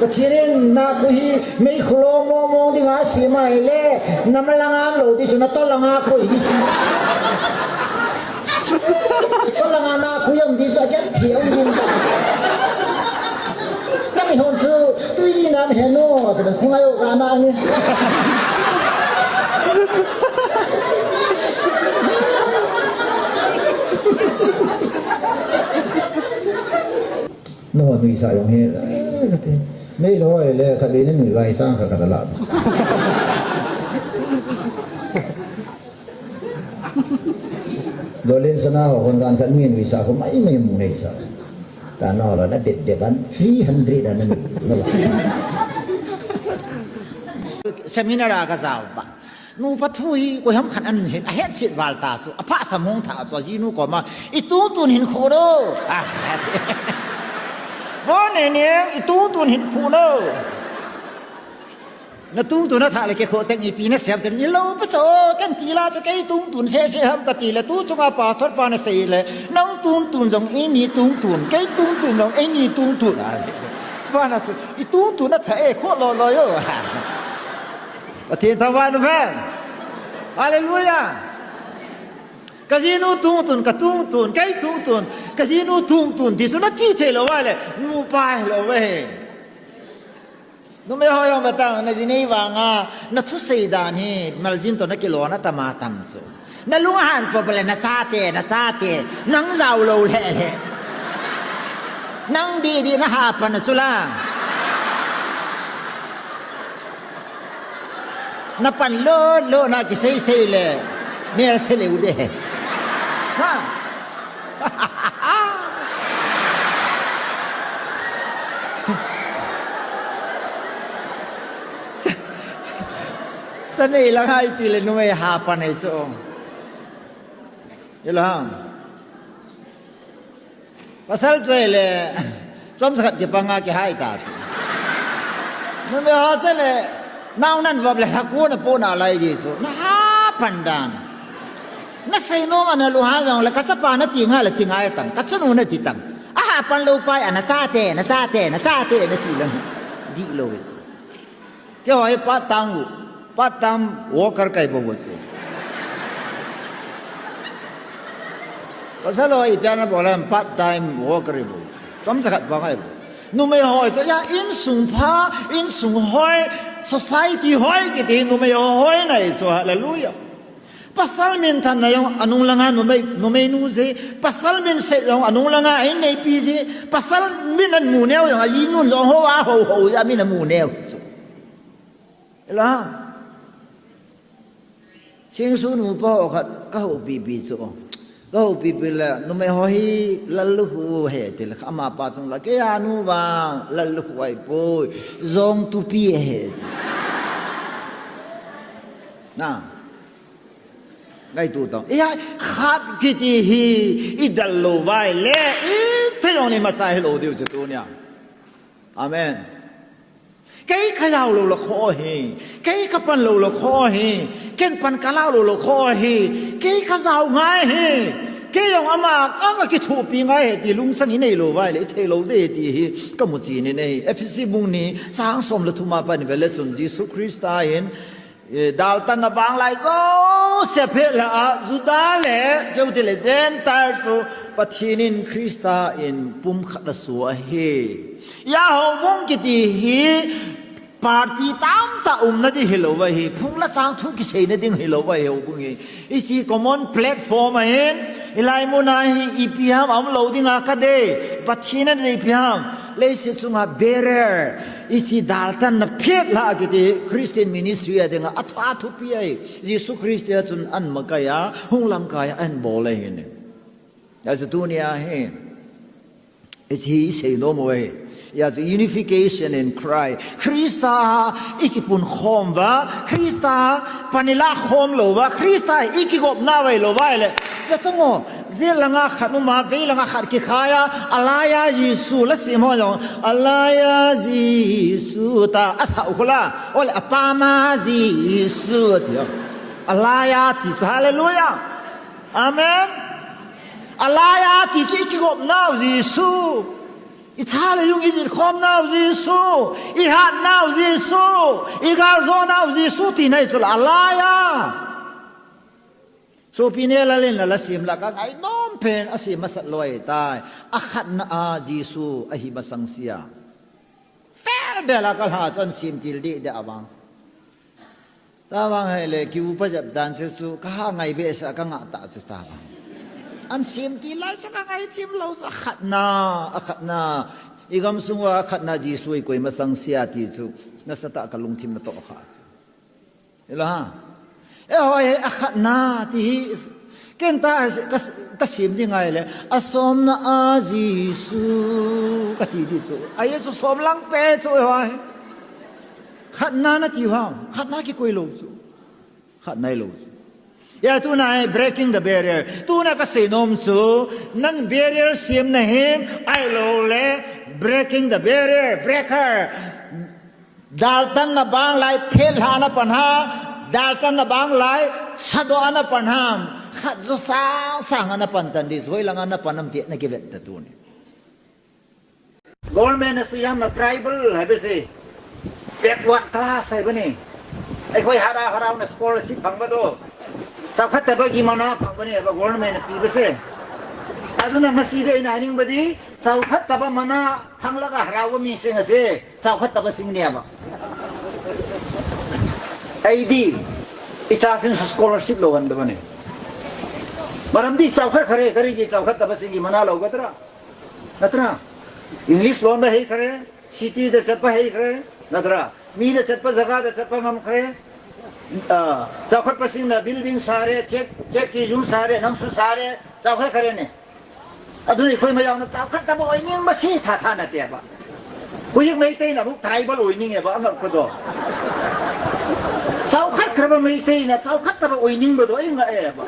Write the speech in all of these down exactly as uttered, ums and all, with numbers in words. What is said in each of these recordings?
Pathen in nakui hi meikhu lom mong mong dinga asem ahile, namalanga umlou ding chu, natolanga koi ding chu. Tolanga nakui um ding chu, agenthei um ding ta. Tami hon chu, tui ding nam he no, tina khungai o ka na nge. Nangho nuisat jong hi, eh, kati. Meilhou hoi le, khat le nanui vai sang khat khat ala. Dolin sana ho, kon jan khat mi nuisat, ko mai mai mu nuisat. Ta no lo, na bet bet ban, three hundred ana nui, no lo. Seminar a ka jao pa. Nupa thu hi koiham khat ahin, ahet chet val ta chu, apha sam hung tha chu, ajinu koma, "I tungtun hin khuh o." Ah, Vo Neineng, i tungtun hin khuh o. Na tungtun athah le kikhuh teng ipi nasei em ti le, "Lou pa chu, ken ti la chu kei tungtun seh seh ham," kati le, tu chunga pastor pan asei le, "Nang tungtun jong eini tungtun, kei tungtun jong eini tungtun." Ah, pa na chu, "I tungtun athah e, khuh loi loi o." Pathen thangvah in um hen. Hallelujah. Ka jinu tungtun, ka tungtun, kei tungtun, ka jinu tungtun, ti chu nati thei lou ahile, nupa hilou ve. Numei ho jong vetang, na ji nei vanga, na thusei dan hi, maljin toh na kilona tam a tam chu. Na lung ahan pop le, na chate, na chate, nang jao lou lheh lheh. Nang didi na hapan a chu la. Na pan lo lo na kisei sei le, mel se leu de. Ha? Sa, sa nei lang hai ti le numei hapan e chu. Ilo ham. Pasal chu ahile, chomcha khat kipanga kihai ta chu. Numei ho chu ahile, nao nan vop le lhaku na pu na lai ji chu. Na hapan dan. Na sei nom a na lunghan jong le, ka chapa na ti ngai le ti ngai tang. Ka chanu na ti tang. A hapan lou pai a na chate, na chate, na chate, na ti lang. Di lou. Keiho hi part time, part time worker kahi bou chu. Pasal ho ipi a na bol em, part time worker kahi bou. Chomcha khat bang ahi bou. Numei ho chu, ya, insung pha, insung hoi, society hoi kiti numei ho hoi na hi chu, hallelujah. Pasal minthanna jong anung langa numei, numei nu ji, pasal minset jong anung langa a in neipi ji, pasal min amu neo jong ajinun jong ho a ho ho ja min amu neo chu. Ela. Singsu nupa ho khat ka houpi pi chu. Ka houpi pi le numei ho hi lallukhu ahi ti le, amapa chung la, "Kei a nu vang lallukhu ahi poi, jong tupi ahi." Na. Ngaito tang. Eihai, khat kiti hi, i del lou vai le, i thei jong ni masa hilou diu chu tunia. Amen. Kei ka jao lou le kho hi, kei ka pan lou le kho hi, ken pan ka lao lou le kho hi, kei ka jao ngai hi, kei jong ama ka, ka kithopi ngai hi ti lungchang i nei lou vai le, i thei lou ding ti hi, ka mu chi ni nei. Ephesi bung ni, chang som le thum a pat i vet le chun Jesu Christa in, Eh, daltanna bang lai jouse phet lah a, Juda le, chutile Gentile chu Pathen in Christa in pumkhat asuh ahi. Hia houbung kiti hi party tamtah umna ding hilou ahi, phung le chang thu kiseina ding hilou ahi houbung hi. Hiche common platform ahin, hilai muna hi ipi ham aum lou dinga kadei, Pathen in adei ipi ham, leiset chunga barrier, hiche daltanna phet lah a kiti Christian ministry a dinga athu, athupi ahi. Jesu Christa chun ahin makai a, hung lamkai a ahin bol ahi ne. Achu tunia hi, hiche hi isei nom u ahi. Hia chu unification in Christ. Christa a i kipunkhom uva, Christa pan i lakhom lou uva, Christa i kigopna uva ahilou va ahile. Ve tang o, jeh langa khat uma, vei langa khat kikhai a, alai a Jesu la sim ho jong, alai a Jesu tia asah u khu la, ole apam a Jesu tia. Alai a ti chu, hallelujah. Amen. Alai a ti chu i kigopna u Jesu. I tha le jung i jitkhom nau Jesu, i hat nau Jesu, i galjou nau Jesu tina i chu la alai a. Sopi ne la len la la sim la ka ngai nom pen a sim masat loi tai. A khatna a Jesu a hi masang sia. Fel bel a ka la chun sim til di de avang. Tabang hai le, kiu pa jep dan chu chu, ka ha ngai be sa ka nga ta chu tabang. An sim ti lai chu ka ngai chim lo chu, a khatna, a khatna. I gam sung a khatna Jesu i koi masang sia ti chu, nasatah ka lungthim na toh kha chu. Ila ha. E hoi, a khatna ti hi, ken ta ka, ka sim di ngai le, a somna a Jesu, ka ti di chu. A Jesu som lang pe chu e hoi. Khatna na ti ham, khatna kikoi lo chu. Khatna i lo chu. Ya tuna hi breaking the barrier. Tuna ka sei nom chu, nang barrier sim na him, ai lo le, breaking the barrier, breaker. Daltan na bang lai, phel ha na pan ha, daltan na bang lai, sado na pan ham. Khat jo sang sang na pan tan di, zoi lang na pan am ti na kivet ta tuni. Government na suyam na tribal hai bese. Backward class hai bani. Ai khoi hara hara na scholarship phang ba do. Chau khat ta ba gi mana phang bani ba government na pi bese. Aduna masi de na ning ba di. Chau khat ta ba mana phang la ka hara ba mi sing ase. Chau khat ta ba sing ni ba. Ai di. I cha sing scholarship lo han ba bani. Maram di chau khat khare khare gi chau khat ta ba sing gi mana lo ga tra. Natra? English lon ba hei khare, city da chatpa hei khare, natra? Mi da chatpa, jaga da chatpa ngam khare, ah, chau khat pa sing na building sare, check, check ki jum sare, nang su sare, chau khat khare ne. Adun i khoi ma yau na chau khat ta ba oi ning ba si tha tha na te ba. Koi jing Meitei na buk tribal oi ning e ba, angak ko do. Chau khat khare ba Meitei na, chau khat ta ba oi ning ba do, ai nga e ba.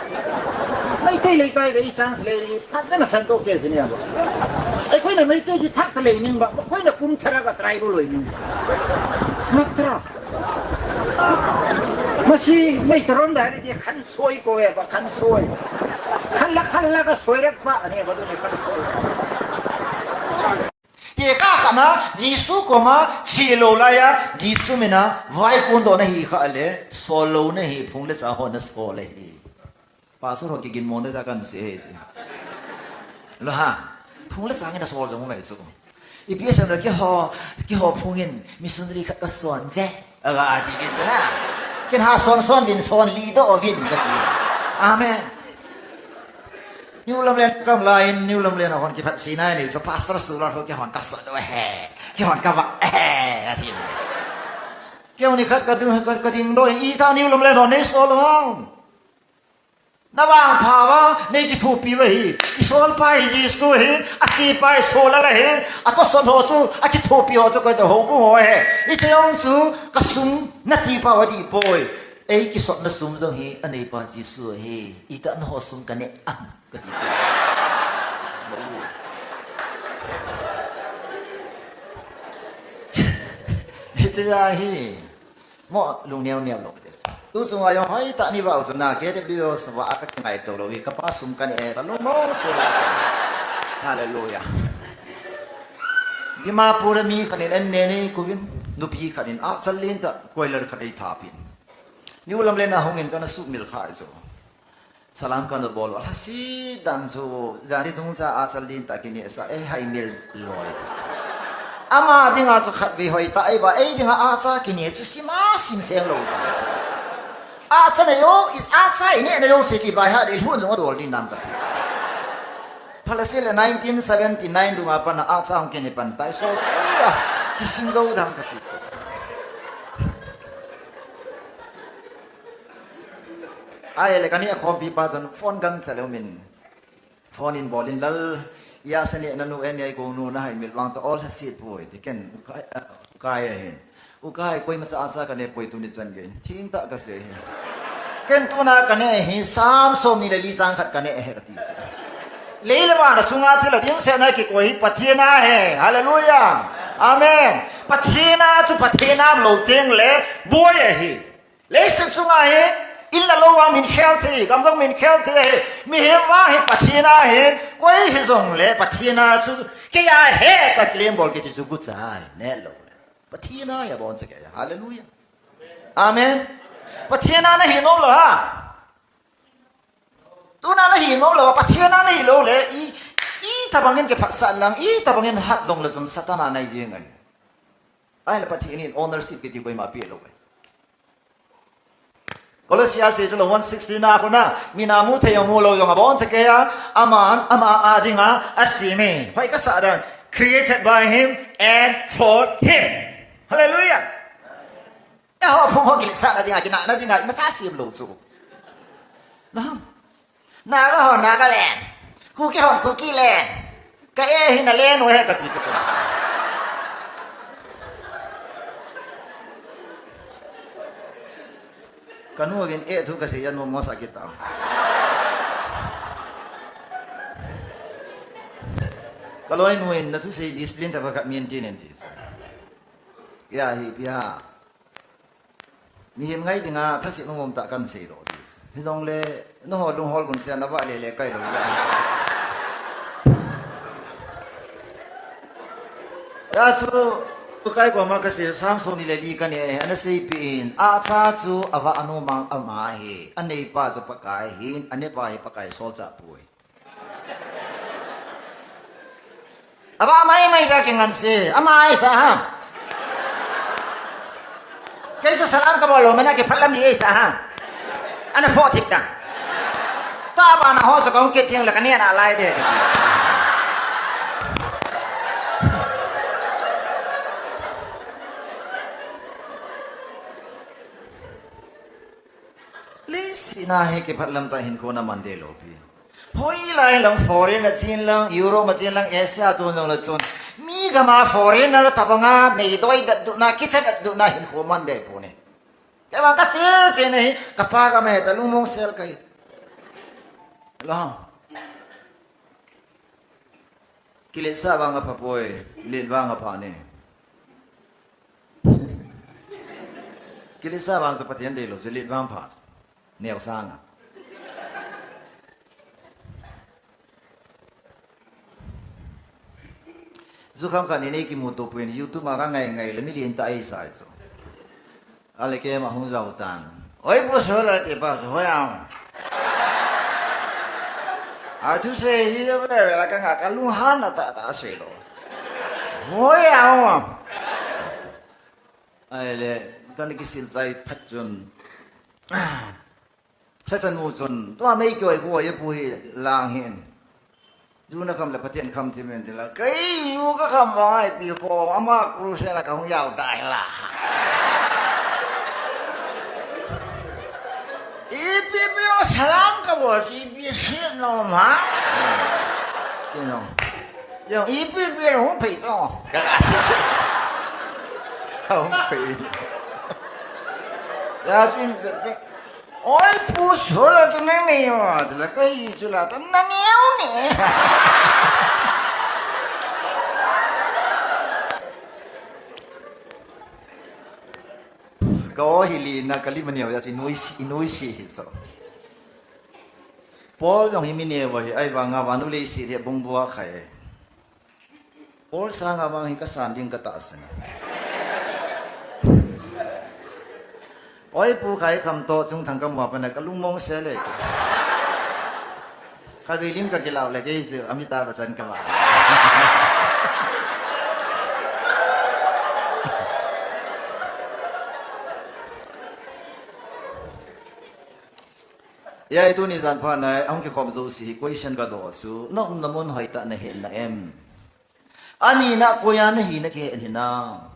Meitei lei kai dei chance lei, phat chana san to ke sini ba. Ai koi na Meitei ki thak ta lei ning ba, koi na kum thara ka tribal oi ning. Ngak tra. Masi, Meitei ron da ri di khan soi ko e ba, khan soi. Khan la, khan la ka soi rak ba, ani ba do ni khan soi. Te ka khana, Jesu koma, chi lo la ya, Jesu mina, vai kun do na hi kha le, sol lo na hi, phung le cha ho na sol le hi. Pastor ho ki gin mo na ta kan se he si. Lo ha, phung le cha ngi na sol jong mai su. I pi sa na ki ho, ki ho phung in, missionary khat ka son ve. Aga ti ki chana. Ken ha son son vin son li do vin ka ti. Amen. New Lamlen kam lain, New Lamlen a hon ki phat si nai ni, so pastor su la ho ki hon ka sa do he. Ki hon ka va he, a ti. Ki hon ni khat ka du, ka, ka ding do, i ta New Lamlen hon ni so lo hon. Na vangpha va, nei kithopi va hi. I sol pa hi Jesu hi, a chi pa hi sol a la hi, a to son ho chu, a kithopi ho chu ka to ho bu ho he. I che ong chu, ka sum na ti pa va di poi. Ei kisotna sum jong hi, a nei pa Jesu hi. I ta na ho sum ka ne ang, ka ti. Ni che ya hi. Mo lung neo neo lo te. Tu sunga jong hoi ta ni vau chu na ke te video sa va ka ngai to lo wi ka pa sum kan e ta lo mo se la. Hallelujah. Dimapur mi khat in an ne ne ku vin nupi khat in a chal lin ta koiler khat ei tha pin. New Lamlen a hung in ka na su mil kha jo. Salam kan bol, a si dan chu, jani dung cha a chal din ta kini sa, eh, hai mil loi. Ama dinga chu khat ve hoi ta, ei ba, ei dinga a cha kini chu sima sim seng lo ta. A cha na yo, is a cha i ne na yo se ti bai ha, de hun jong dol din nam ka ti. Phalasi le nineteen seventy-nine dunga pan a cha hung kini pan ta, so, so, ya, ki sim zo dam ka ti. Ai, le kani a khompi pa chun phone gang cha leu min. Phone in bol in lal, ya sa ni nanu en ya ko nu na hai mil vang cha ol sa sit poi. Ti ken u kai, ah, u kai a hin. U kai koi ma sa a sa ka ne poi tu ni chan gen. Thing ta ka se. Ken tu na ka ne hi sam som ni le li chang khat ka ne he ka ti. Lei le van a sunga thil a ding se na ki koi hi Pathian a he. Hallelujah. Amen. Pathian a chu Pathian a lo teng le boi a hi. Leiset chunga hi In le lou a min khel thei, gam jong min khel thei ahi. Mihem vang hi Pathen a ahin, koi hijongle Pathen a chu, kei a ahi, ka claim bol kiti chu gucha ahi, neh lou le. Pathen a ahi aboncha kei a. Hallelujah. Amen. Pathen a nahi nom lou ham? Tuna nahi nom lou, Pathen a nahi lou le, i, itobang in kiphatsah lang, itobang in hat jongle chun Satan a nai jeng ahi. Ahile Pathen in ownership kiti koima apeh lou ahi. Colossians sei chu lou one sixteen a kona, mina mu thei jong mu lou jong aboncha kei a, aman, ama a dinga asem e. Hoi kasah dan, created by him and for him. Hallelujah. Eiho phung ho kiletsahna dinga, kinahna dinga, imacha sem lou chu. Na. Naga hon Nagaland. Kuki hon Kuki land. Ka e hi na land u ahi kati chu. Kanu vin e thu kasei a nom mosah kit tau. Kaloinu in nathusei discipline tobang khat maintain in ti. Ya hi pia. Mihem ngai dinga thase nom um tah kahin seidoh. Hijongle, nangho lunghol gun sia navah lele kai lou. Ya chu, Pakai koma kasei, Psalm som ni le li kanei, ana seipeh in, acha chu avah nom a ama ahi, aneipa chu Pakai ahin, anepa hi Pakai solchah pu ahi. Ava mai mai ka kingan se, ama ahi sa ha. Kei chu salam kabol lou, mana kiphat lam ni ahi sa ha. Ana phoh thip ta. Tua bana ho sa kong kit theng le kani ana lai de. Leiset na hi kiphat lam tah hinkho na man deh lou pi. Hoilai lang foreign a chen lang, Europe a chen lang, Asia chon jong le chon. Mi gam a foreigner tobang a, meidoi datduh na, kicha datduh na hinkho man deh pon e. Kei vang kache che na hi, kapa gam ahi ta lungmong sel kahi. Lo. Kiletsah vang apha poi, let vang apha ne. Kiletsah vang chu Pathen dei lou, chu let vang pha. Neo sanga. Jukham khat ni nei kimuto poi, YouTube a kangai ngai le mi lien tah ahi sa chu. Ale keima hung jao tan. Oi, Pu Sir, ati pa, so hoi a. Athusei hi ve ve la ka nga ka lunghan na tah tah sei lou. Hoi a. Ahile, kana kisil chai phat chun. Sachanu chun, tua mei kihoi kihoi e pu hi lang hin. Ju nakham le Pathen kham thim in ti la. Kei ju kakham vang a ipi kho, ama crusade la kahung jao ta hi la. Ipi pi o salam kabol, ipi si no ma. Kino. Jong ipi pi hung phei to. Ka, ka, hung phei. Ya chin, oi, Pu Sir, la tu nang nei ma, tu la kai, tu la ta na neo ne. Ka o hi li na ka li ma neo ya chu inui si, inui si hi chu. Paul jong hi mi neo ahi, ahivanga vannoi leiset hi bung bua khai. Paul sanga vang hi kasan ding katahsan. Oi, Pu Khaikham toh Chungthang kamu a pat na kalungmong sel e. Kavei lim kakilau le kei chu Amitabh Bachchan kava. Ya, i tuni jan phat na, ahung kikhom jouse hi question kadoh chu, na umna mun hoitah nahet na em? Anina koia nahi na kihet hinam?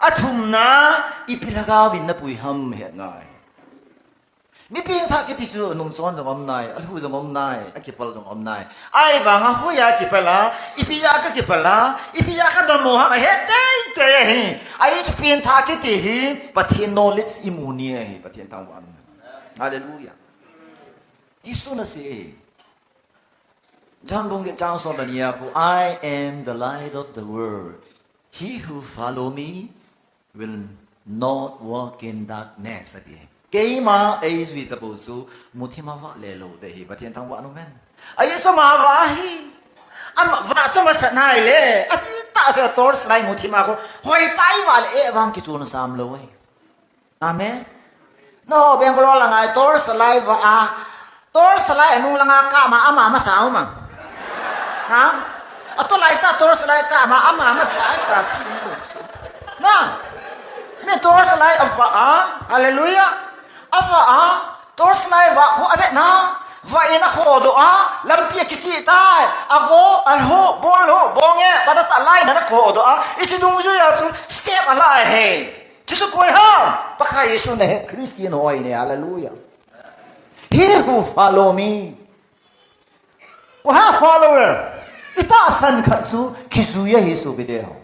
Athumna, ipi lhagao vin napui ham het ngai. Mi pengthah kiti chu nungchon jong um nai, alhu jong um nai, akipal jong um nai. Ahivanga hoiya kipal a, ipi a kakipal a, ipi a kadonmo ham ahet teitei ahi. Ahi chu pengthah kiti hi, Pathen knowledge imu ni ahi, Pathen thangvahna. Hallelujah. Jesu nasei e. John bung get chang som le ni a khu, "I am the light of the world. He who follow me will not walk in darkness," ati. Keima eijui tabou chu, muthim a vah le lou te hi, Pathen thangvah nom hen. Ahi chu ama vah hi. Ama vah chu masa nai le, ati ta chu torch light muthim a ko, hoi tai vah le e vang kichun sam lou e. Amen. No, Bangalore langa torch light vah a, torch light anung langa kah ma ama masa um a. Ha? Atu lai ta torch light kah ma ama masa ai ta chi. Na. Mi torch light a vah a. Hallelujah. A vah a. Torch light vah khu a ve na. Vah in a khodoh a. Lampi a kisih tai. A go, a ho, bol ho, bong e. Patata light na khodoh a. Ichi dungjui a chu step a lai he. Jesu koi ham? Pakai Jesu ne, Christian hoi ne, hallelujah. He who follow me. Ko ha follower. Itahsan khat chu, kijui ahi chu bide ho.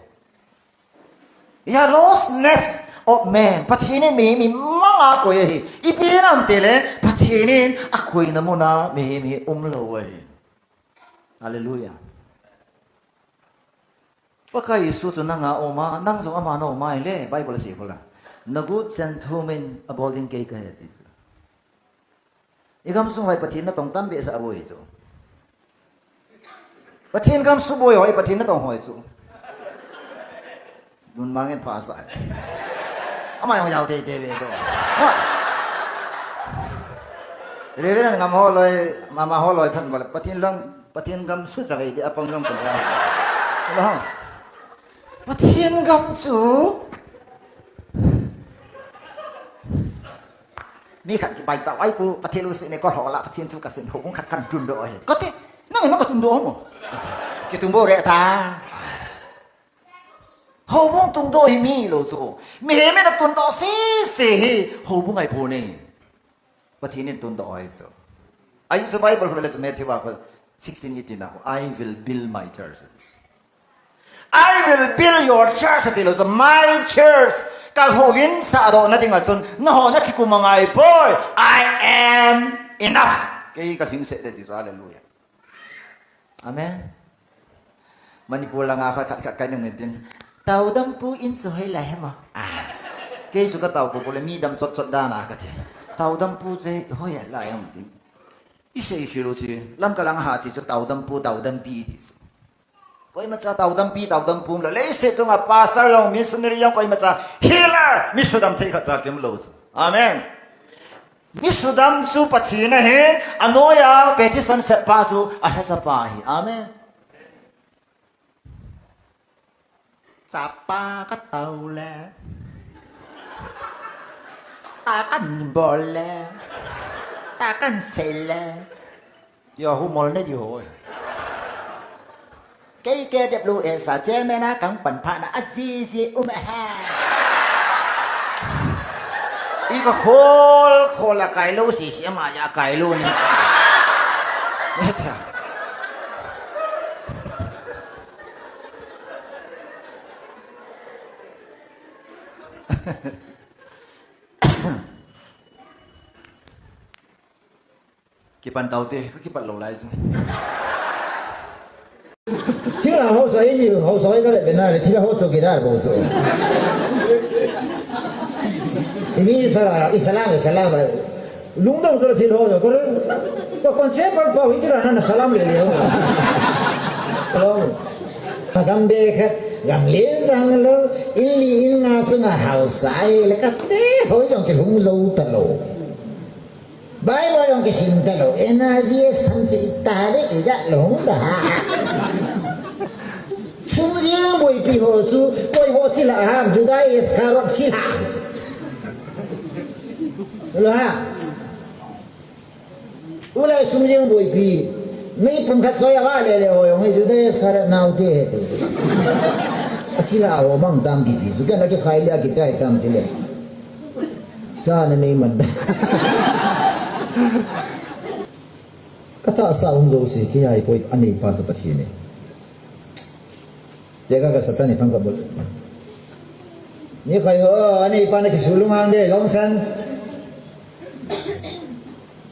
Ya lostness of man. Pathen in mihem hi manga koi ahi. Ipi nam tile, Pathen in akoina muna mihem hi umlou ahi. Hallelujah. Pakai Jesu chu nanga um a, nang jong ama na um a ahile, Bible asei khu la. Na good sentiment abol ding kei kahi ati chu. I gamsung vai Pathen natong tam behseh abol chu. Pathen gam suboi hoi, Pathen natong hoi chu. Nun mangin pha sa. Ama jong jao teitei ve to. Ha. Reverend ngam holoi, mama holoi phan bol. Pathen lang Pathen gam su sa ve di apang jong pun. Lo. Pathen gam chu. Mi khat kibai tau ai pu, Pathen lu si ne ko ho la, Pathen thu ka sin ho kung khat kan tun do he. Ko te, nang na ko tun do mo. Ki tun bo re ta. Houbung tungdoh hi mi lo chu. Mihem in atungdoh sese hi houbung ahi poi. Pathen in tungdoh ahi chu. Ahi chu Bible khu le chu Matthew a khu sixteen eighteen a khu, "I will build my church." "I will build your church," ati lo chu, "My church." Ka houin sahdoh na ding a chun, nangho na kikum angai poi. "I am enough." Kei ka hing seh de ti chu, hallelujah. Amen. Manipur langa khat khat khat kai nung tin. Taudampu in chu hoi lai hema. Ah. Kei chu ka tau ko ko le mi dam chot chot dan a ka ti. Taudampu che hoi lai hema tin. I sei khelo chi. Lamka lang ha chi chu taudampu taudampi ti chu. Koima cha taudampi taudampu la le se chunga pastor jong missionary jong koima cha healer mi sudam thei khat cha kim lo chu. Amen. Mi sudam chu Pathen ahin, anoiya petition set pa chu alhacha pa ahi. Amen. Chapa ka tau le. Ta kan bol le. Ta kan sei le. Tia hu mol ne di hoi. Kei K W S a chairman a kang pan pha na a ji ji um a ha. I ka khol khol a kai lo si si ama ya kai lo ni. Ne ta. Kipan tau te, ka kipat lo lai chu. Thil a hausa i mi hausa i ka le bena le, thil a hausa ki dar bo chu. I mi sara, i salam, i salam. Lungdong chu thil hausa ko le. Ko kon se par pa hi thil a na salam le le. Hello. Ka gam be khat, gam len jang lo, in li in nga chunga hausa i le ka te hoi jong kilhung jou ta lo. Bible jong kisim ta lo, N R G S phan chu i ta le i ja lhung da ha. Sum jing boipi ho chu, koi ho chi la ham, Judas Iscariot chi la. Lo ha. U lai sum jing boipi. Nei pum khat soi a va le le ho jong, Judas Iscariot nau te he tu. A chi la ho mang tam ki ti. Chu ka na ki khai le a ki chai tam ti le. Cha na nei man. Ka tahsa um jouse, kei a hi koi a neipa chu Pathen e. Te ka ka Satan i phang ka bol. Ni kai ho, a neipa na kisulung ang de, long san.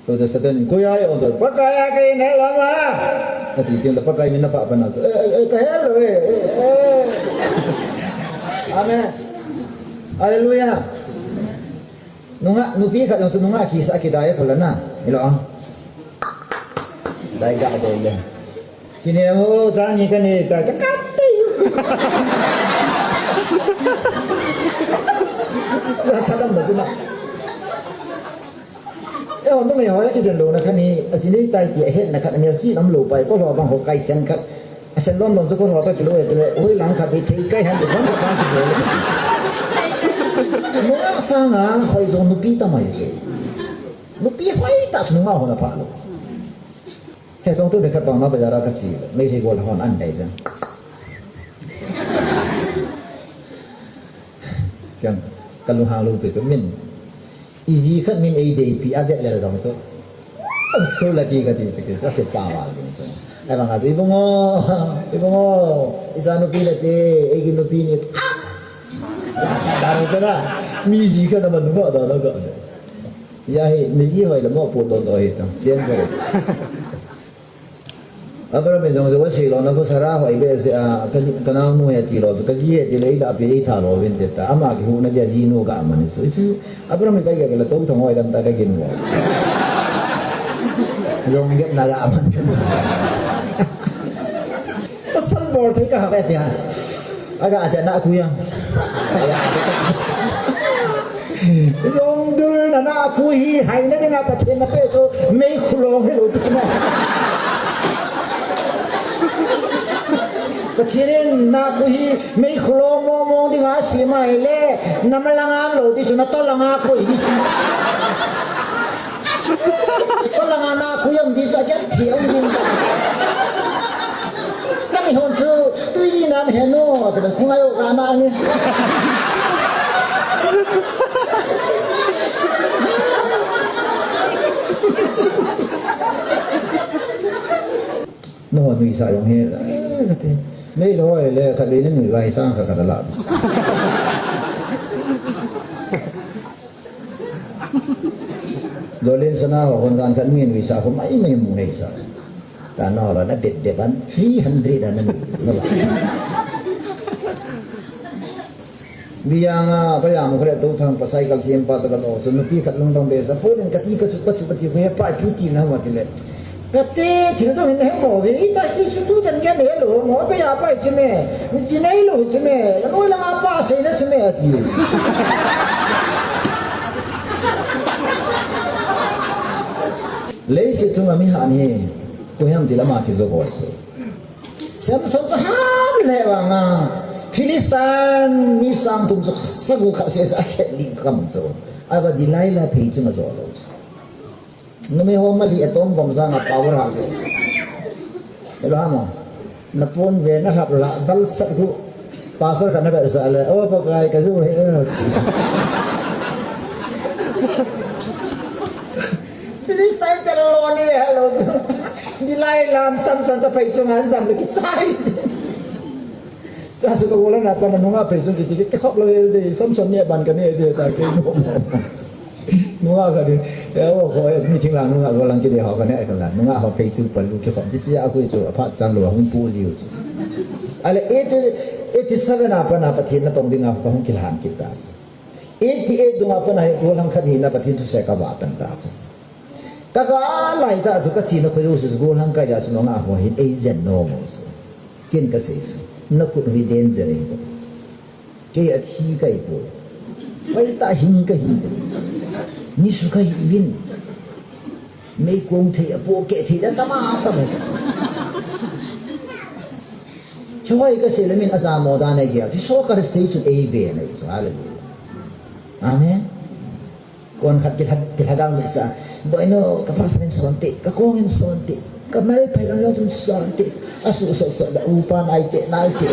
Ko da Satan, koi a hi o do. Pakai a kei na lama. Ati tiang da Pakai min na pa pa na. Eh, eh, eh, ka hel, eh, eh, eh. Amen. Hallelujah. Nungah, nupi khat jong chu nungah kisa kidai phalou na. Ilo a. Dai ga dai le. Kine ho, chani kani ta, ka kat tei. Sa, sa dam da tu na. E, hon tu me ho, ya ki jen lo na kani, a jin dei tai ti, a het na khat, a mi a chi nam lo pai, ko lo bang ho kai sen khat. A sen lom lom chu ko lo ta ki lo e, tu le, oi lang khat, dei phei kai han, du bang khat bang ki lo. Nungah sanga, hoi jong nupi ta mai chu. Nupi hoi ta chu nungah ho na pha lo. He jong tu le khat bang na bazar a ka chi, Meitei gol hon an dai jang. Kiang, ka lunghang lou pi chu min. I ji khat min ei deipi a vet le jong chu. Am so lucky ka ti chu ki, ka kipa val ding chu. Ai bang a chu, "I bung o, i bung o, i cha nupi le te, ei ki nupi ni." Ah! Da re chu na, mi ji khat na ma nungah da na ga. Ya hi, mi ji hoi le mo po to to hi ta. Danger. Abraham in jong Joseph a sei lona khu Sarah hoi behseh a, ka, ka naonu ahi ti lou chu, ka ji ahi ti leh, ei lah pi ei tha lou vin ti ta, ama kihuhna dia jinu ga man chu. Chu Abraham in ka gel le tou thang hoi dan ta ka gin mo. Jong gel na ga man chu. Pasal bol thei ka ha ka ti ha. Aga ati na khu ya. Jong dul na na khu hi hai na dinga Pathen na pe chu meikhu long hi lou pi chu ma. Pathen in na khu hi meikhu long mong mong dinga sem a ahile na ma langa lou ti chu na tol langa khu hi chu. Tol langa na khu hi um ti chu a gen thi um din ta. Kami hon chu tui ni nam he no, ta khu ngai o ka na ni. No, nuisa jong he, eh, ka ti. Mei lo le, khat le ni nui vai sang khat khat la. Jolin sana ho, hon jan khat mi nuisa ho, mai mai mu nei sa. Ta no la na bet de ban, three hundred na nu, no la. Biang a, ba ya mo kre to thang pa cycle sim pa ta ka no, so nupi khat lung dong be sa, po den ka ti ka chu, ka chu, ka ti ko he pa pi ti na ma ti le. Ka te, thil jong hin he mo ve, i ta i su tu chan ke ne lo, mo pe ya pa i chi me, mi chi nei lo chi me, ka noi la nga pa sei na chi me a ti. Leiset chunga mi han hi, ko hem ti lama ki jo boi chu. Samson chu han le vanga, Philistine mi sang thum chu sa gu kha se sa khet li kam chu. Ava Delilah phei chunga jo lo chu. Numei ho mali atom bomb janga power ha ke. Elo hamo. Na pon ve na hap la bal sat hu. Pastor khat na vet sa le. O Pakai ka ju he. Philistine te lo ni hello. Delilah Samson cha phei chunga jam le kisai. Sa su ka wala na pa na nunga phei chung kiti kikhop lo de Samson ne ban ka ne de ta ke. Nunga ka di, eh, o, ko, eh, meeting lang nunga lo lang ki di ho ka ne ka la. Nunga ho phei chu pa lu ki khom chi chi a khu chu a phat chang lo hung pu ji chu. Ale eighty, eighty seven a pa na Pathen na tong ding a ka hung ki lan ki ta chu. Eighty eight dung a pa na he ko lang kha ni na Pathen thusei ka va tan ta chu. Ka ka lai ta chu ka chi na khu chu ko lang ka ya chu nunga ho hin ei jen no mo chu. Kin ka sei chu. Na khut hui danger ei ko. Kei athi kahi poi. Hoitah hing kahi. Nisu kahi uvin. Meikong thei apohkeh thei dan tama tama. Chuhoi kasei le min ajamo dan ahi gel. Chuso kasei chu eive na chu. Hallelujah. Amen. Kon khat kilha, kilha gang mit sa. Boinu, ka pasal in son te, ka kong in son te, ka mal phai lang jong tun son te. Asu so so da upa nai che, nai che.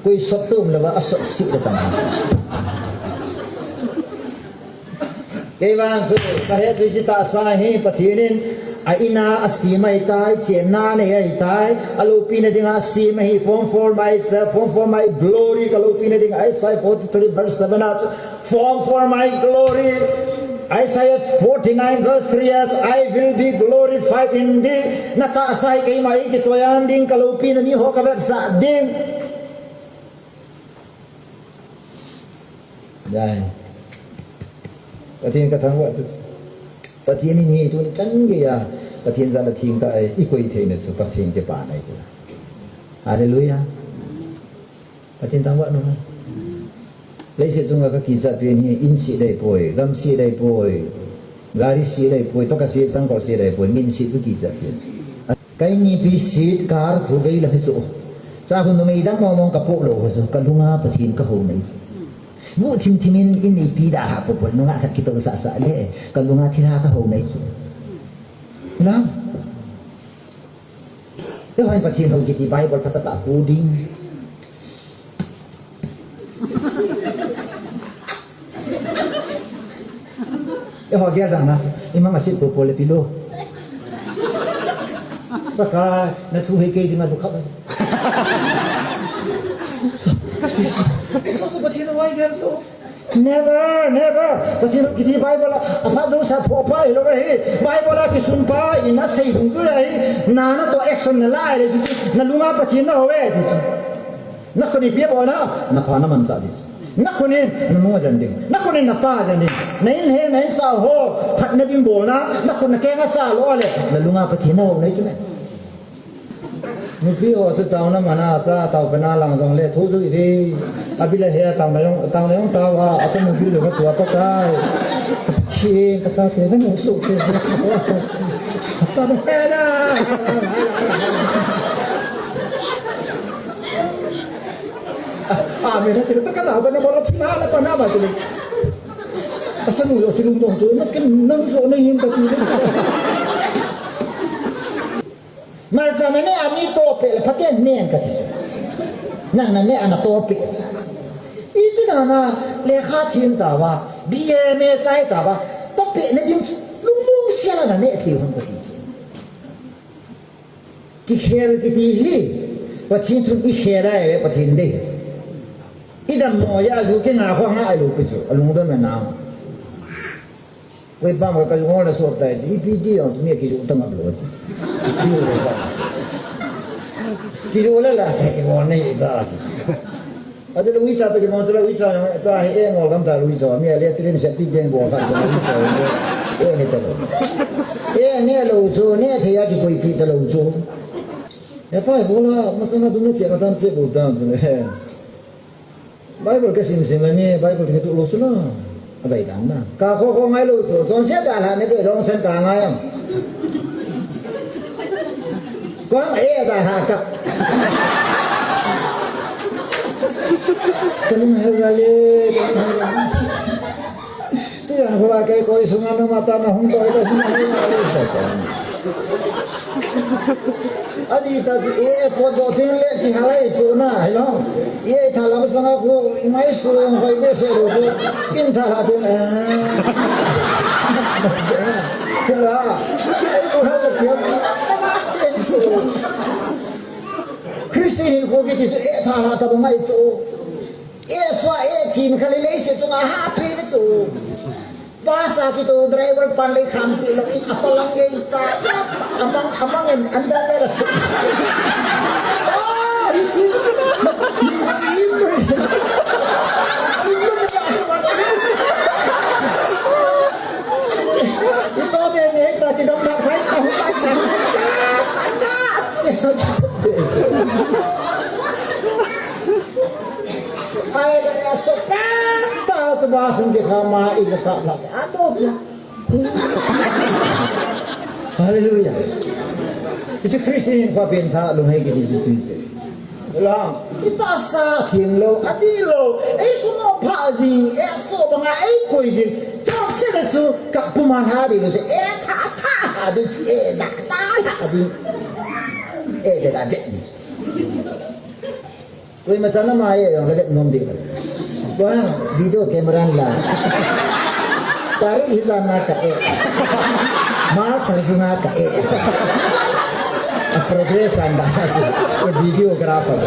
Koi sop tum lava asop si da tam. Kei vang chu, ka het chu hiche tahsa hi Pathen in a in a asem ahitai, chenna anei ahitai, aloupina dinga asem ahi, form for myself, form for my glory, ka loupina dinga, Isaiah forty-three verse seven a chu, form for my glory, Isaiah forty-nine verse three a chu, I will be glorified in thee, na tahsa hi keima eikichoi-an ding, ka loupina mi ho ka vetsah ding. Dai. Pathen ka thangvah chu. Pathen in hi tuni chan geiya Pathen jal a theng tah a i koi theina chu Pathen kipana ahi chu. Hallelujah. Pathen thangvah nu. Leiset chunga ka kichat pen hi, in se dai poi, gam se dai poi, gari se dai poi, toka se, sangkol se dai poi, min se ka kichat pen. Keini pi sit kar khu vei lam hi chu. Cha khu numei dang mong mong ka po lou khu chu, ka lunga Pathen ka hou nei chu. Vu thim thim in, in ipi da ha po po nunga khat kito sa sa le, ka lunga thil ha ka hou nei chu. Na? Eiho hin Pathen hou kiti Bible phatah tah pu ding. Eiho gel dan na, imang asit po po le pilo. Pakai, na thu hei kei ding a du khap. So, so, so, Pathen hou gel so. Never, never. Pathen kiti Bible a, aphat jouse a phoh pa hilou ahi. Bible a kisun pa in asei dungjui ahi. Na, natoh action na la le chu, na lunga Pathen na hou e ti chu. Na khut in ipi bol na, na pa na manchah ding. Na khut in na nu ajen ding. Na khut in na pa ajen ding. Na in he, na insah ho phatna ding bol na, na khut na keng a cha lou le, na lunga Pathen na hou nei chu me. Nupi ho chu taona mana cha, tao pe na lang jong le thu jui ve. Abi la he taona jong, taona jong tao a, acha nupi jong ka tua Pakai. Ka thi, ka chate na mu su te. Acha na he na. Amen. Ti le, ka na ba na ba la thi na la pa na ba ti le. Acha nu jo si lung dong chu, na ken nang jo na hin ka ti le. Malcha na neh a mi toh peh le phaten nen ka ti chu. Nang na neh a na toh peh. Iti na na lekha thim tauva, B A M A chai tauva, toh peh na ding chu, lungmong sia la na neh thei hon ka ti chu. Kikhel kiti hi, Pathen thun i khel a, Pathen dei. I dammo a, ju kina kho nga a lungpi chu, a lungdon na na. Koi pam ka ka jong le sot tai, ipi ti jong mi kijou ta ngap lou ti. Kijou le ba. Kijou le la, kijou nei ba. Ati le WeChat to kijou chu le WeChat jong, to a hi e ngol gam ta WeChat, mi a le trin se pi deng bol kha WeChat ni. E ne ta lou. E ne lou chu, ne thei a kikoi pi ta lou chu. E pa, e bol a, masang a dum le che, matan che bol ta chu le. Bible ka sim sim le mi, Bible ti tu lou chu la. A bai dan na. Ka kho kho ngai lou chu, chonset dalha ne te jong sen ka ngai am. Kong e dalha ka. Ka lung hel ga le, ka lung hel ga. Tujan hua kei koi sunga na mata na hung koi ta hung hung na le ta ta. Ani ta e po do tin le ki halai chu na, hello. E tha la sanga ko i mai su yang hoi be se lo ko. In tha la tin. La. Ko ha la ti am. Ma se chu. Christian ko ki ti e tha la ta ba mai chu. E sua e kin kha le leiset chunga ha phe na chu. Bus a kito driver pan le kham pi lou in a palang ge ta. Amang, amang in underwear a su. Oh, it's you. Ito de ne ta ti dong na khai ta hu ta ta. Ai, la ya so pa, ta so ba sung ke kha ma i ka ka la. A to pia. Hallelujah. Jesu Christ in pa pen tha lung hai ke Jesu Christ. La, ita sa thing lo, adi lo. Ei su no pa jing, e so ba nga ei koi jing. Chak se le su ka pu ma ha di lo se. E tha tha ha di, e da da ha di. E da da di. Koima chan ama e jong ka vet nom ding. Ko ha video camera la. Tarik hi jan na ka e. March hi jan na ka e. A progress an da si. Ko videographer.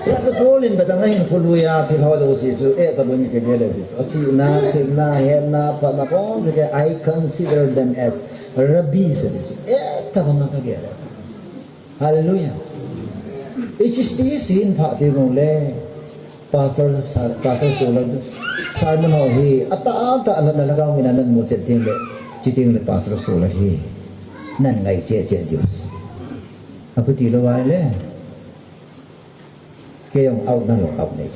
Ya sa Paul in betang hin khului a thil ho lo si chu e ta bun ke gele. A chi na, thil na, he na, pa na ko se ke, "I consider them as rabbi," se chu. E ta bun ka gele. Hallelujah. H S D sin pha ti rong le. Pastor, Pastor Sola, sermon ho hi, ata ata la na lagao mina nan mo chet ting le. Chi ting le Pastor Sola hi. Nan ngai che che Dios. Apu ti lo vai le. Kei jong out na lo out nei.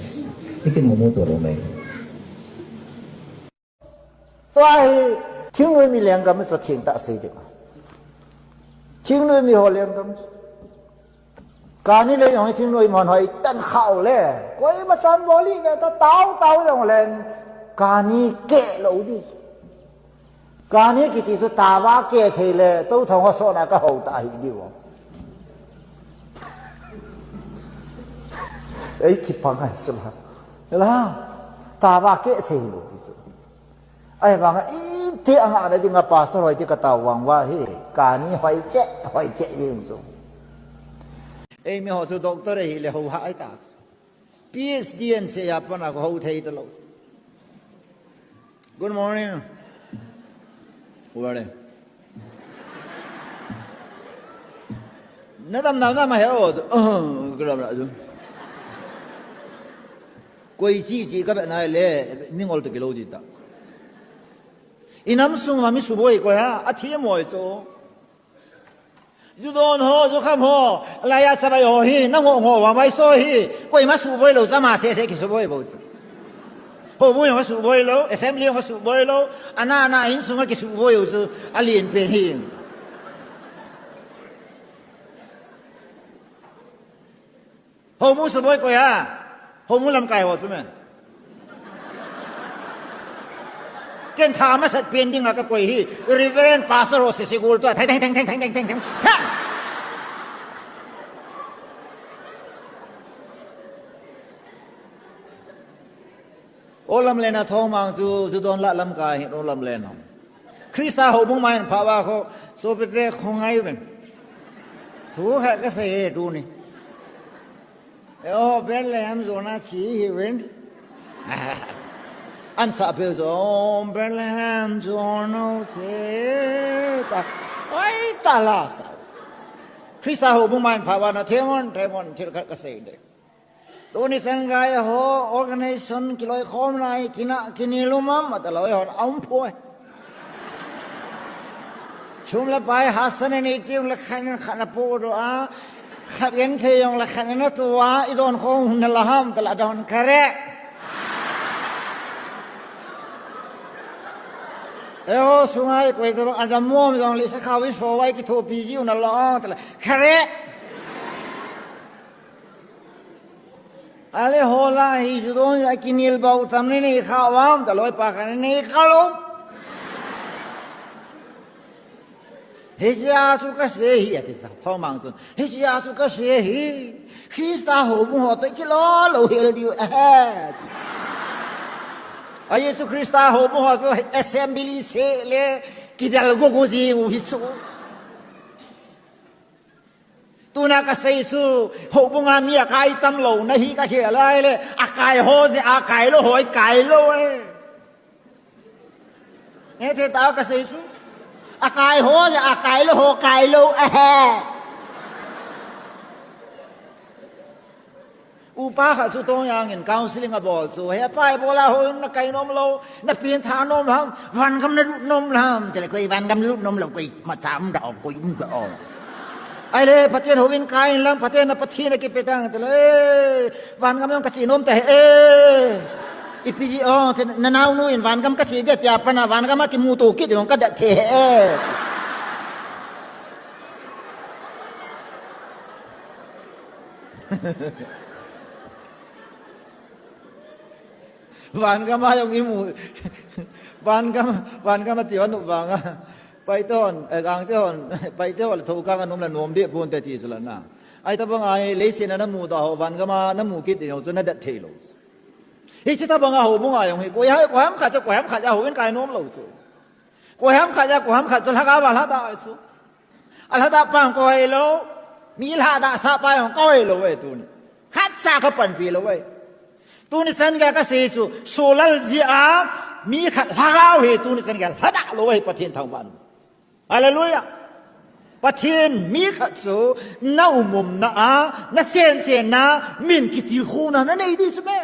Ikin mo mo to lo mai. Tua hi, thingnoi mi lenggam chu thengtah sei ding. Thingnoi mi ho lenggam. Kani le jong hi thingnoi mi hon hoi tan khau le. Koima chan bol hi ve ta tao tao jong len. Kani keh lou di. Kani kiti chu tava keh thei le, tou thong ho sona ka ho ta hi diu. Ei, kipang hai sula. La, tava keh thei lou di chu. Ahivanga iti anga na dinga pastor hoi ti ka tao vang va hi. Kani hoi che, hoi che jing chu. Ei, mi ho chu doctor hi le ho ha ai ta. P H D an se ya pana ko ho thei ta lo. Good morning. Uare. Na dam dam na ma he o. Oh, gram la ju. Koi chi chi ka be na le, mi ngol to kilo ji ta. Inam sung ma mi suboi ko ya, a thi moi cho. Ju don ho, ju kham ho, la ya chabai ho hi, na ngo ngo wa mai so hi, koima suboi lo, chama se se ki suboi bo chu. Ho bu yong suboi lo, assembly yong suboi lo, ana ana in sunga ki suboi u chu, a lien pen hi. Homu suboi koi a. Homu lamkai ho chu me. Ken tha masat pen dinga ka koi hi. Reverend Pastor ho sisi gul tu. Thai thai thai thai thai thai thai. Tha. O lamlen a thong mang chu, chu don la lamkai hin o lamlen ho. Krista houbung mai pha va kho, so pe te khong ai ven. Thu kha ka sei he tu ni. E o Bethlehem zona chi hi ven. An sa pe zo Bethlehem zona te ta. Ai ta la sa. Krista houbung mai pha va na themon, themon thil kha ka sei de. Tuni chan gei ho organization kiloikhom nai kina kinel um am ata loi hon aum poi. Sum le pai hasan nei tiu le khan khan a po do a. Khat gen thei jong le khan na tu a i don khom na la ham ta la don kare. E ho sungai koi to adam mom jong le sa khawi so wai ki thopi ji un la ong ta la kare. Ale hola hi ju don ja kinel bau tam ne nei kha wam ta loi pa kha ne nei kha lo. Hichea chu ka sei hi ati sa thong mang chun. Hichea chu ka sei hi. Krista houbung ho to kilo lo hel diu ahe. A Jesu Krista houbung ho chu assembly se le kidal go go ji u hi chu. Tuna ka sei chu, houbunga mi a kai tam lo, na hi ka khel lai le, a kai ho je, a kai lo, hoi kai lo e. Nge the ta ka sei chu, a kai ho je, a kai lo, ho kai lo, a he. Upa kha chu tong yang in counseling a bol chu, he pai bol a ho na kai nom lo, na pin tha nom lam, van gam na lut nom lam, te le koi van gam lut nom lo, koi ma tham da, koi um da. Ai le, Pathian hovin kai in lang, Pathian na Pathian na kipetang te le, van gam jong ka chi nom te he. Ipi ji ong, te na nau nu in van gam ka chi de tia pana, van gam a kimu to kit jong ka de the he. Van gam a jong imu, van gam, van gam a ti hon u vang a. Paite hon, eh, Gangte hon, Paite hon, tho kang a nom la nom de pon te ti chu la na. Ai ta bang ai, leiset na na mu ta ho, van gam a na mu kit de ho chu na dat thei lo. Hiche ta bang a houbung a jong hi, koi ham, koi ham khat chu, koi ham khat ja ho in kai nom lo chu. Koi ham khat ja, koi ham khat chu, lhagao va lhada chu. A lhada pa jong koi lo, mi lhada sa pa jong koi lo e tuni. Khat sa ka panpi lo e. Tuni chan gei ka sei chu, Solal jeh a, mi khat lhagao hi tuni chan gei lhada lo e Pathian thangvah. Hallelujah. Pathen mi khat chu na umumna a, na senchenna, min kitilkhouna na nei di chu me.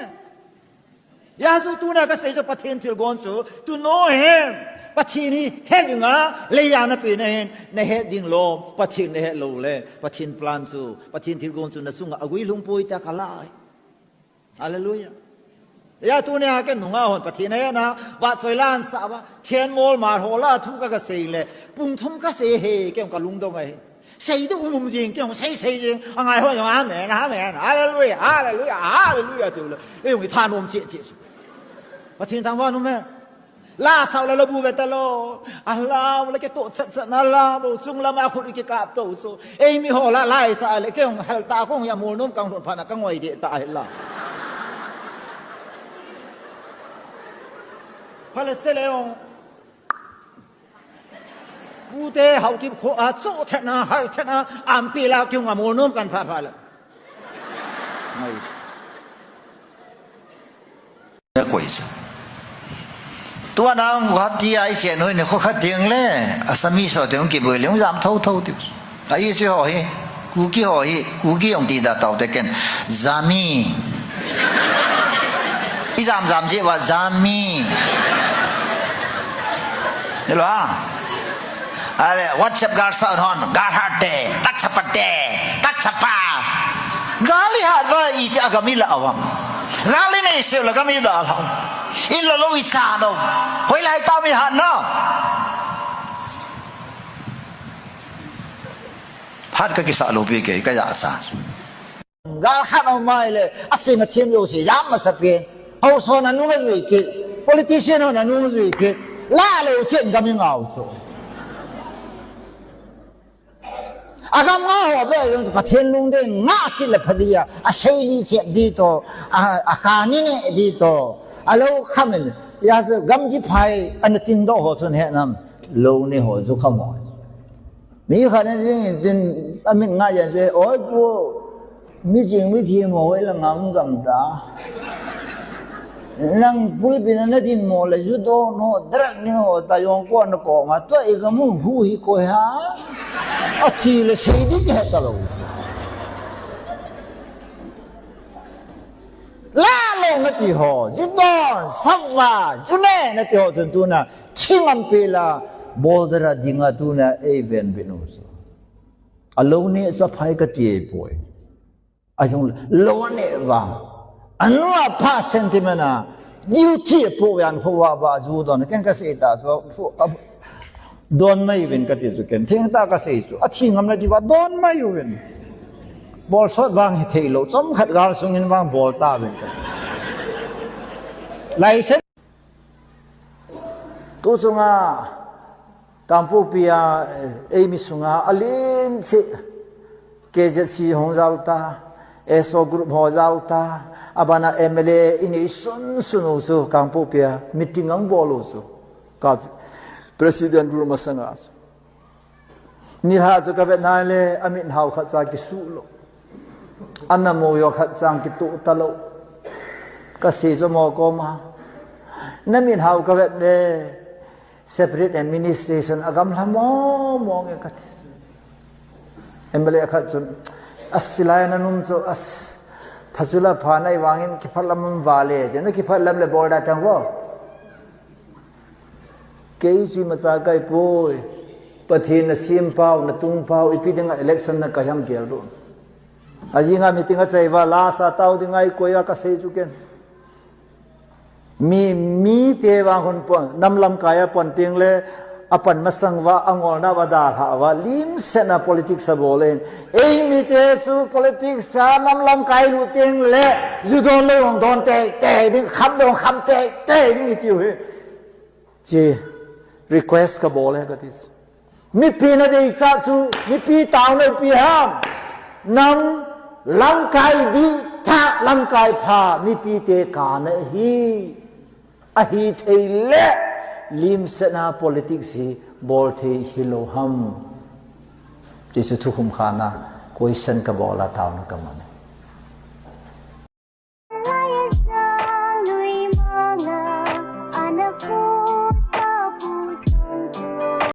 Hijeh chun tuna kasei chu Pathen thilgon chu, tunoh hin, Pathen hi het dinga, leiya na pe na hin, na het ding lou, Pathen na het lou le, Pathen plan chu, Pathen thilgon chu na chunga aguilhung poi tia kala. Hallelujah. Hijeh chun tunia ken nunga hon Pathen a hetna, vahchoi la an sa va, thenmol mar ho la thu ka kasei le, pung thum kasei he, ken kalungdong ahi. Sei di umum jing, ken sei sei jing, angai ho jong, amen, amen, hallelujah, hallelujah, hallelujah, tiu le, ei jong i thanom cheh cheh chu. Pathen thangvah in um hen. La sao le la bu ve ta lou. A la le kei toh chat chat na la bu chung lam a khut kikap to chu. Ei mi ho la lai sa le kei hung hal ta kong ya mol nom kang lhon pha na ka ngoi de ta hi la. Pha le se le ong. Bu te hau kip kho a chu the na hal the na am pi la kei hung a mol nom kan pha pha le. Ngoi. Koi sa. Tua nang Guwahati a i che noi ne kho khat ding le, Assamese ho te hung kiboi le, hung jam tho tho ti. A i che ho hi, Kuki ho hi, Kuki hung ti da tau te ken. Jami. I jam jam je wa jami. Hello ha. Ale, WhatsApp gal sa hon, gal hat te, tak sa pa te, tak sa pa. Gal i hat va i ti a gam i la awam. Gal i nei seu la gam i da la. I la lou i cha no. Hoilai ta mi hat no. Hat ka kisa lou pi ke, ka ya cha. Gal khat a mai le, a sing a thim lo si, jam masa pen. Hausa na nung a zui kit, politician ho na nung a zui kit, la lo chen gam i ngau chu. A gam nga ho be, yung Pathen lungdei nga kit le pha di a, a sei di chet di to, a, a ka ni ne di to, a lo kham in, ya se gam kiphai, ana ting doh ho chun he nam, lo ni ho chu kham ho. Mi khat na ding in tin, a mit nga jan se, "Oi pu, mi jing mi thi mo, oi la ngam gam ta. Nang pulpit na na din mo la ju do no, drak ni ho, ta yong ko na ko ma, tua i ka mu hu hi ko ha." A thi le sei di ke ta lo. La lo na ti ho, ju don, sap va, ju ne na ti ho, chun tuna, Chingam pela, bol dara dinga tuna ei ven binu chu. A lo ne chu phai ka ti ei poi. A jong lo ne va. Anu a pha sentiment a, duty a po yan kho va va ju don, ken ka sei ta chu, fu-, a, don mai vin ka ti chu ken, thing ta ka sei chu, a thi ngam na ti va don mai vin. Bol sot vang hi thei lo, chom khat gal sung in vang bol ta vin ka ti. Lai sen Tu chunga, Kangpokpi a, eh, eimi sunga, alin si, K Z C hong jao ta, S O group ho jao ta, abana M L A ini sun sun u chu, Kangpokpi a, meeting ang bol u chu, ka President room a sanga chu. Nilhah chu ka vet nai le, a mit hao khat cha kisuh lo. A na mo yo khat chang kituh ta lo. Ka sei chu mo koma. Na mit hao ka vet le, separate administration a gamla mo mo nge ka ti. M L A khat chun, a silai na num chu, a s-, pha chu la pha nai vangin kiphat lam va le, ti na kiphat lam le bol da tang vo. Kei chu imacha kai poi. Pathen na sim pau, na tung pau, ipi dinga election na kai ham gel ro. Ajinga meeting a chai va la sa tau dinga i koi a ka sei chu ken. Mi, mite vang hon pon, nam lamkai a pon ting le, a pan masang va, a ngolna va dalha va, lim sena politics a bol in. Ei mite chu politics a nam lamkai lu ting le, ju don lo hong don te, te ding, kham don kham te, te ding i tiu hi. Chi request ka bol e ka ti. Mipi na dei cha chu, mipi tao na pi ham. Nam lamkai di tha lamkai pha, mipi te ka na hi. A hi thei le, lim sena politics hi bol thei hi lo ham. Ti chu thukhum khana, question ka bol a tao na ka man.